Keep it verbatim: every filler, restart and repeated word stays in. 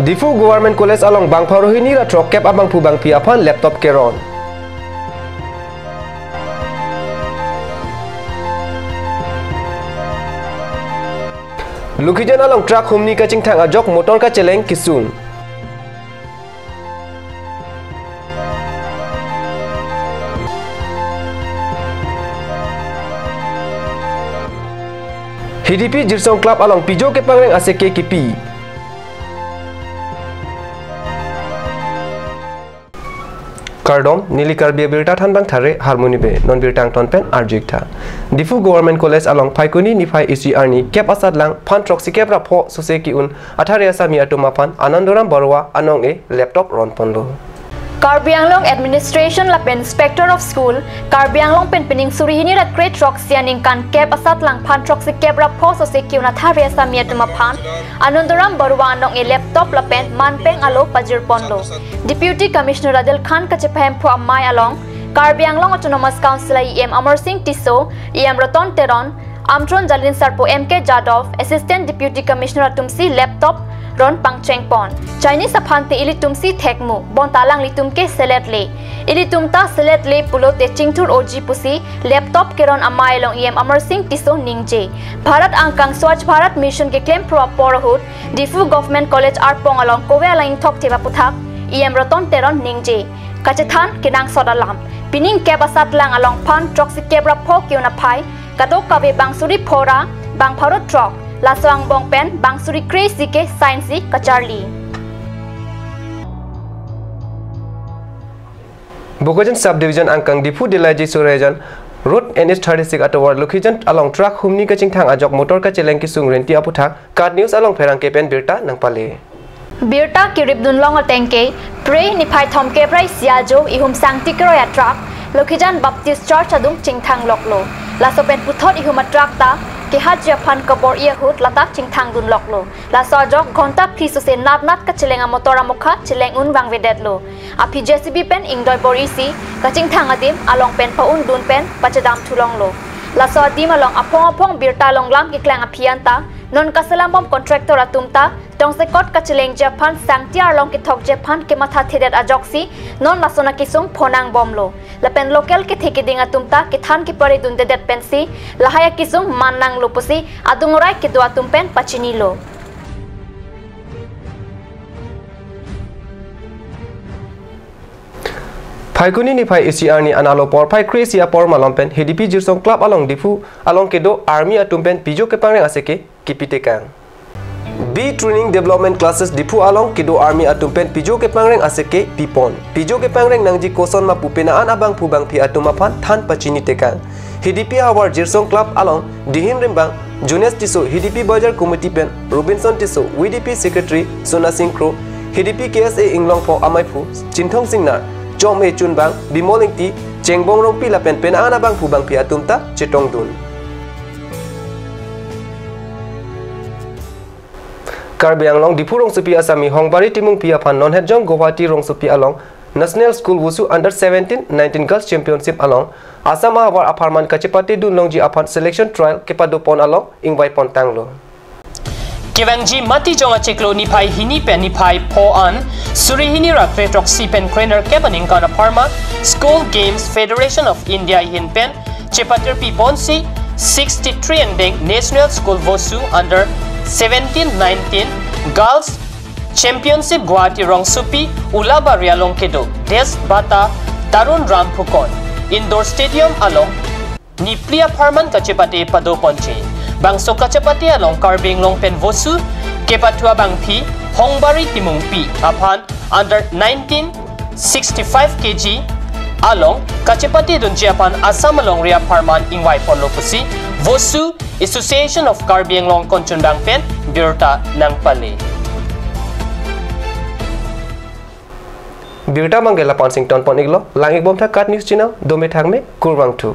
Diphu Government College along bang pharo hini ra throkkep abangphu bangphi aphan laptop keron. Lokhijan along truck humni kachingthang ajok motor kacheleng kesung. Hidipi Jirsong Club along pijo kepangreng aseke kipi. Kardom, neli Karbi abirta thanbang thare Harmoni Bey, non birta angton pen arju-ik tha. Diphu Government College along Phaikuni niphai isi arni kep asatlang phan throksikep ra pho sose ki-un athare asami atum aphan Anandoram Baruah anong-e laptop ronponlo. Karbi Anglong Administration lapen Inspector of School, Karbi Anglong pen pining suri hini ra krethrok sia ningkan kep asatlang phan throksikep ra pho sose ki-un athare asami atum aphan Anandoram Baruah anong-e laptop lapen manpeng alo pajirponlo. Deputy Commissioner Adil Khan kachepahemphu amei along Karbi Anglong Autonomous Council E M Amar Singh Tisso, E M Ratan Teron, Amtron Jalin Sarpo M K Jadhav, Assistant Deputy Commissioner atumsi laptop ron pangchengpon. Chinese aphan te ilitumsi thekmu, bonta alanglitum ke selet le. Ilitum ta selet le pulote chingthur-oji pusi laptop keron amei along E M Amar Singh Tisso ningje. Bharat angkang Swachh Bharat Mission keklem phro apor ahut, Diphu Government College arpong along kove alang ingthokthip aputhak E M Ratan Teron ningje. Kachethan kenangsot alam. Pining kep asatlang along phan throksikep ra pho ki-un aphai, kadokave bang suri pho ra bang pharo throk, laso angbong pen bang suri kre-isi ke sainsi kacharli. Bokajan Subdivision angkang Diphu Delaiji Surajan Road N H thirty-six atovar Lokhijan along truck humni kachingthang ajok motor kacheleng kesung renti aputhak KAT News along pherangke pen birta nangpale. Birta kiripdun long ateng ke, Phre niphai thomkep ra isi ajo ihum sangti keroi a truck Lokhijan Baptist Church adung chingthang loklo. Laso pen puthot ihum a truck ta kehatji aphan kabor-i ahut lata chingthangdun loklo. Laso ajok ghonta phli sose natnat kacheleng amotor amokha cheleng un vangvedetlo. Aphi J C B pen ingdoi bor-isi kachingthang adim along pen pa-undun pen pachedam thulonglo. Laso adim along aphong aphong birta along lam keklang aphi anta non kaselam bom contractor atum ta tongsekot kachelengji aphan sangti arlong kethokji aphan kemathathedet ajoksi non lason akesung phonang bomlo. Lapen local kethe keding atum ta kethan keparidundedet pensi lahai akesung mannanglo pusi adung orai kedo atum pen pachinilo. Phaikuni niphai isi arni analo porphai kre-isi apor malom pen Hidipi Jirsong Club along Diphu along kedo army atum pen pijo kepangreng aseke kipi tekang. B Training Development Classes Diphu along kedo army atum pen pijo kepangreng aseke pipon. Pijo kepangreng nangji koson ma pu penang an abangphu bangphi atum aphan than pachini tekang. Hidipi havar Jirsong Club along Dihin Rimbang, Jones Tisso, Hidipi Bajar Committee pen Robinson Tisso, V D P Secretary Sona Singh Kro, Hidipi K S A Inglongpho amaiphu Chinthong Singnar, Chom-e Chunbang, Bimol Ingti, Chengbong Rongpi lapen penang an abangphu bangphi atum ta chetongdun. Karbi Anglong Diphu rongsopi asami Hongbari Timungpi aphan non hetjong Guwahati rongsopi along National School Wushu Under seventeen nineteen Girls Championship along Assam ahavar apharman kachepatedun longji aphan selection trial kepadopon along ingvaipontanglo. Kevangji Matijong achiklo niphai hini pen niphai pho an suri hini ra krethrok isi pen krenerkep aningkan apharman School Games Federation of India ahin pen chepatirpiponsi sixty-three angdeng National School Wushu Under seventeen nineteen Girls Championship Guwahati rongsopi Ulabari along kedo Deshbhata Tarun Ram Phukon Indoor Stadium along niphli apharman kachepate padoponche. Bangso kachepate along Karbi Anglong pen Wushu kepathu abangphi Hongbari Timungpi aphan under nineteen sixty-five K G along kachepatedunji aphan Assam alongri apharman ingvaiponlo pusi Wushu Association of Karbi Anglong konchunbang pen birta nangpale. Birta mangge lapu-an si ingtonpon-iklo, lang-ikbomtha KAT News Channel, dome thangme, kurvangthu.